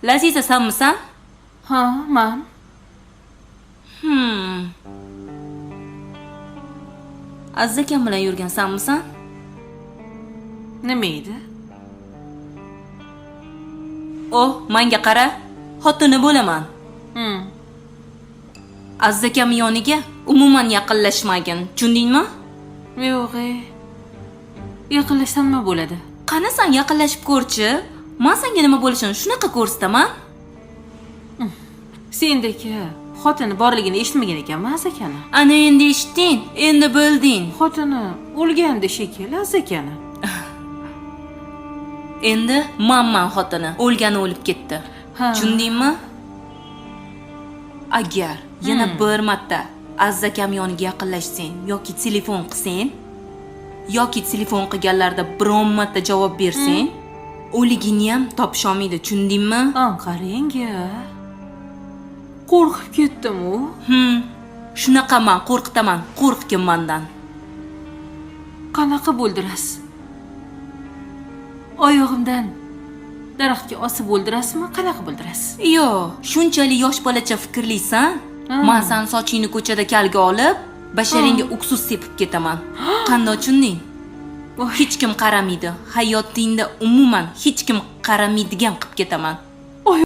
Laziza sanmisan? Ha, man. Aziz akam bilan yurgan sanmisan? Nima edi? Oh, manga qara. Xotini bo'laman. Aziz akam yoniga umuman yaqinlashmagin. Tushundingmi? Yo'q, e. Yaqinlashsam nima bo'ladi? Qani san yaqinlashib ko'rchi. Man senga nima bo'lishini shunaqa ko'rsataman. Sendagi xotini borligini eshitmagan ekanman Aziz akani. Ana endi eshitding, endi bilding. Xotini o'lgandi shekilli Aziz akani. Endi manman xotini. O'lgani o'lib ketdi. Ha. Tushundingmi? Agar yana bir marta Aziz akam yoniga yaqinlashsang yoki telefon qilsang, yoki telefon qilganlarida biron marta javob bersang, o'ligini ham topisholmaydi, tushundingmi? An qarang a. Qo'rqib ketdim u. Shunaqaman, qo'rqitaman, qo'rqgin mandan. Qanaqa bo'ldirasiz? Oyog'imdan daraxtga osib o'ldirasizmi? Qanaqa bo'ldirasiz? Yo'q, shunchalik yosh bolacha fikrlisan. Man san sochingni ko'chada kalga olib, basharingga уксус sepib ketaman. Qandoq tushunding? Voy. Hech kim qaramaydi. Hayotingda umuman hech kim qaramaydigan qilib ketaman.